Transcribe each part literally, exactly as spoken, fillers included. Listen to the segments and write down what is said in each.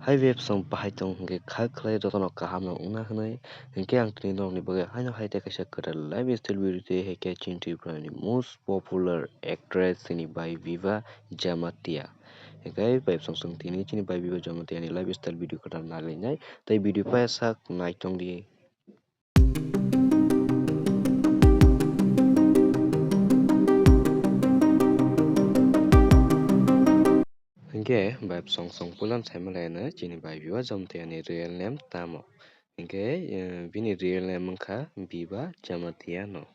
Hai viewers rok bahai tong hwnkhe kha khlai jotono kaham no wngna hwnwi, hwnkhe ang tini norokni bagwi haino hai tei kaisa kwtal lifestyle video tei hai khe chini Tripura ni most popular actress chini bai Biba Jamatia. Hwnkhe viewers rok chwng tini chini bai Biba Jamatia ni lifestyle video kwtal nailainai tei video paisa naitong di. Hwnkhe viewers rok chwng puilan saimanlaino chini bai Biba Jamatia ni real name tamo. Hwnkhe, eh, bini real name wngkha Biba Jamatia no.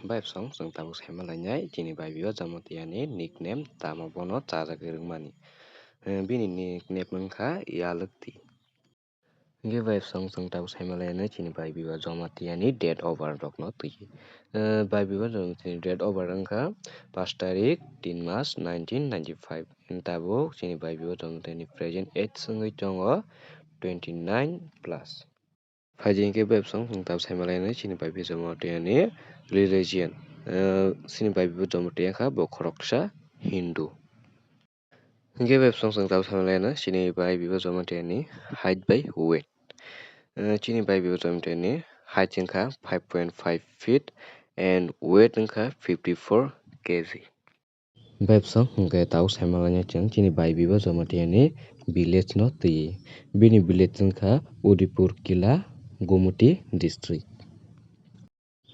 Viewers rok chwng tabuk saimanlainai chini bai Biba Jamatia ni nickname tamo bono chajagwi rwngmani. Eh, bini nickname wngkha Yalwkti. Hwnkhe viewers rok chwng tabuk saimanlainai chini bai Biba Jamatia ni date of birth rokno twi. Eh, bai Biba Jamatia ni date of birth wngkha paanch tarik tin mas nineteen ninety-five. Tabuk chini bai Biba Jamatia ni present age wngwi tongo twenty nine plus. Phaidi hwnkhe viewers rok chwng tabuk saimanlainai chini bai Biba Jamatia ni religion. Eh, chini bai Biba Jamatia wngkha bo khoroksa Hindu. Hwnkhe viewers rok chwng tabuk saimanlainai chini bai Biba Jamatia ni height bai weight. Eh, chini bai Biba Jamatia ni height wngkha five point five feet and weight wngkha fifty four K G. Viewers rok hwnkhe tabuk saimanlainai chwng chini bai Biba Jamatia ni village no twi. Bini village wngkha Udaipur Kila, Gomati district.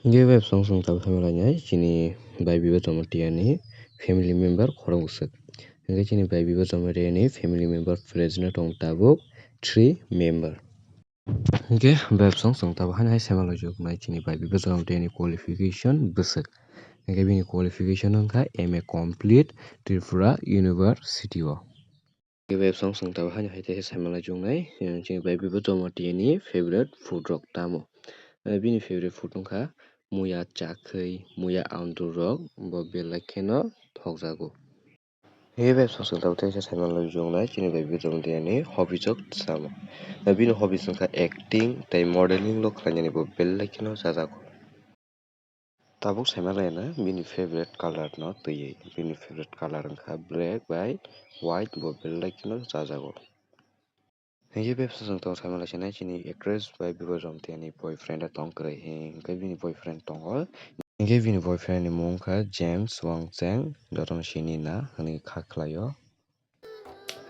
Hwnkhe viewers rok chwng tabuk saimanlainai chini bai Biba Jamatia ni family member khorok bwswk. Hwnkhe chini bai Biba Jamatia ni family member present no tongo tabuk three member. Hwnkhe viewers rok chwng tabuk haino hai saimanlaijak nai chini bai Biba Jamatia ni qualification bwswk. Hwnkhe bini qualification wngkha M A complete Tripura University o. Hwnkhe viewers rok chwng tabuk haino hai teisa saimanlaijak nai, eh, chini bai Biba Jamatia ni favorite food rok tamo. Eh, bini favorite food wngkha muya chakhwi, muya andru rok, bo belai kheno thokjago. Hwnkhe viewers rok chwng tabuk teisa saimanlaijak nai chini bai Biba Jamatia ni hobby rok tamo. Eh, bini hobby wngkha acting tei modeling rok khlainani bo belai kheno chajago. Tabuk saimanlaina bini favorite color no twiwi. Bini favorite color wngkha black bai white, bo belai kheno chajago. Hwnkhe viewers rok chwng tabuk saimanlaisinai chini actress bai Biba Jamatia ni boyfriend tong kwrwi, hwnkhe bini boyfriend tongo. Hwnkhe bini boyfriend ni mung wngkha James Wangcheng, jotono sini na hwnwi kha khlaio.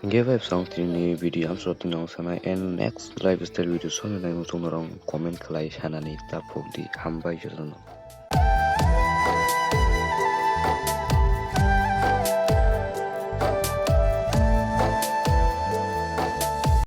Hwnkhe viewers rok tini video amsoro tini ang sanai and next lifestyle video soni nai muchung norok comment khlai sanani ta phuk di, hambai jotono.